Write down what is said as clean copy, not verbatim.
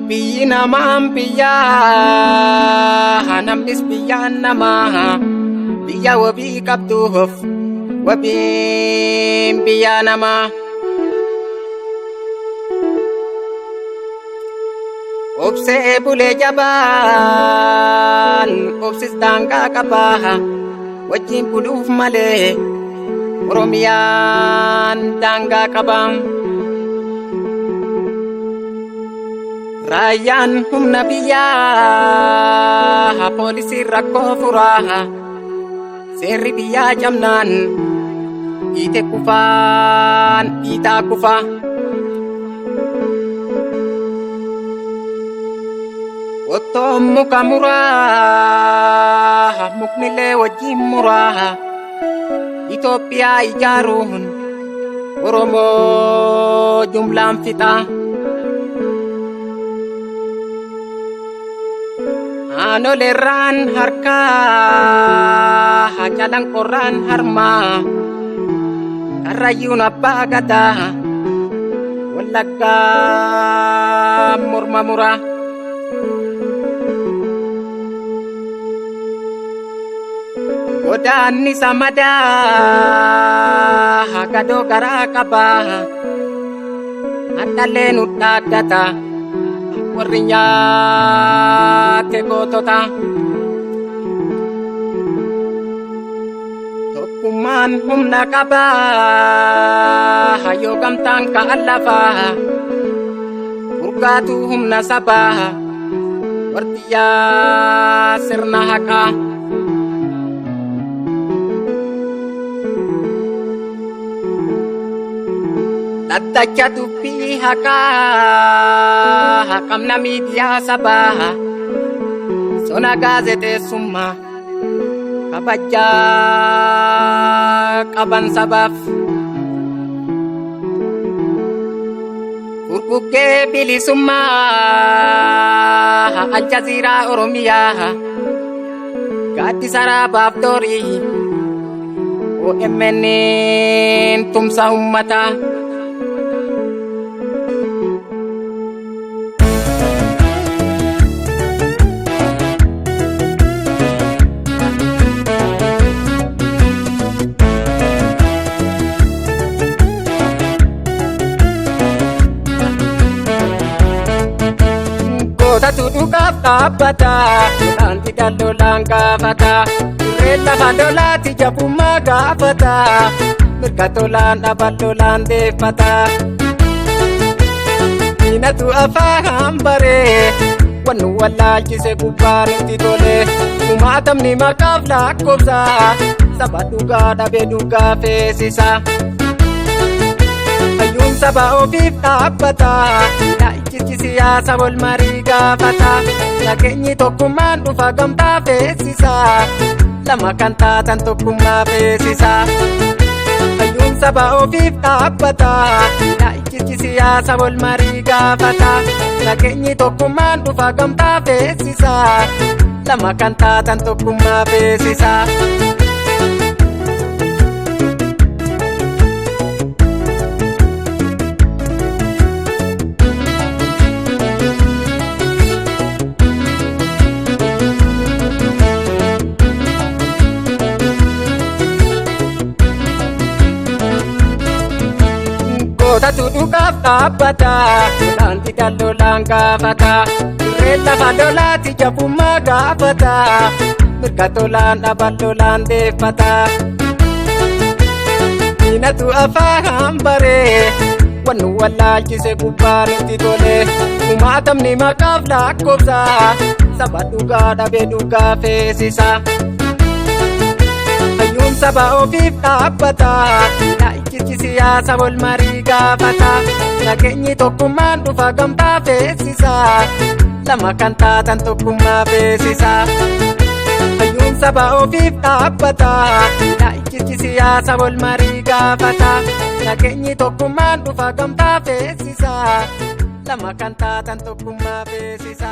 Biyyi namaan biyyaa, namnis biyyaan namaa. Biyya wabii qabduuf wabiin biyyaa namaa. Obsee bulee jabaan obsis daangaa qabaa wajjin buluuf malee Oromiyaan daangaa qabaa. Raayyaan humna biyyaa poolisiin rakkoo furaa seerri biyyaa cabnaan dhiite kufaan dhiitaa kufaa. Ottoon muka muraa muknillee wajjin muraa Itoophiyaa ijaaruun Oromoo jumlaan fixaa. Aanolerraan harkaa calanqorraan harmaa Karrayyuun abbaa gadaa Wallaggaa morma muraa. Godaannisa madaa gadoo garaa qabaa hadhallee nu dhaaddata warri nyaate gootota. Tokkummaan humna qabaa yoo gamtaan ka'an lafaa furgaatu humna sabaa wardiyyaa sirna haqaa. Dhaddacha dubbii haqaa qabna miidiyaa sabaa sona gaazexeessummaa kabajaa qaban sabaaf. Furguggee bilisummaa Aljaziiraa Oromiyaa gaaddisa raabaaf doorii OMN tumsa uummataa. Gootatu dhugaaf dhaabbata, lolaan dida lolaan gaafata. Dirreen lafa lolaati jabummaa gaafata, mirga tolaan dhaba lolaan deeffata. Diinatu afaan baree, wannu wallaalchise gubbaa nutti tole. Kumaatamni maqaaf lakkoofsa, saba dhugaa dhabe dhugaa feesisa. Hayyuun saba ofiif dhaabbata, ilaalchichi siyaasa wal marii gaafata. Nageenyi tokkummaan dhufa gamtaa feesisa, lama kan taatan tokkummaa feesisa. Hayyuun saba ofiif dhaabbata, ilaalchichi siyaasa wal marii gaafata. Nageenyi tokkummaan dhufa gamtaa feesisa, lama kan taatan tokkummaa feesisa. Gootatu dhugaaf dhaabbata, lolaan dida lolaan gaafata. Dirreen lafa lolaati jabummaa gaafata, mirga tolaan dhaba lolaan deeffata. Diinatu afaan baree, wannu wallaalchise gubbaa nutti tole. Kumaatamni maqaaf lakkoofsa, saba dhugaa dhabe dhugaa feesisa. Hayyuun saba ofiif dhaabbata, ilaalchichi siyaasa wal marii gaafata. Nageenyi tokkummaan dhufa gamtaa feesisa, lama kan taatan tokkummaa feesisa. Hayyuun saba ofiif dhaabbata, ilaalchichi siyaasa wal marii gaafata. Nageenyi tokkummaan dhufa gamtaa feesisa, lama kan taatan tokkummaa feesisa.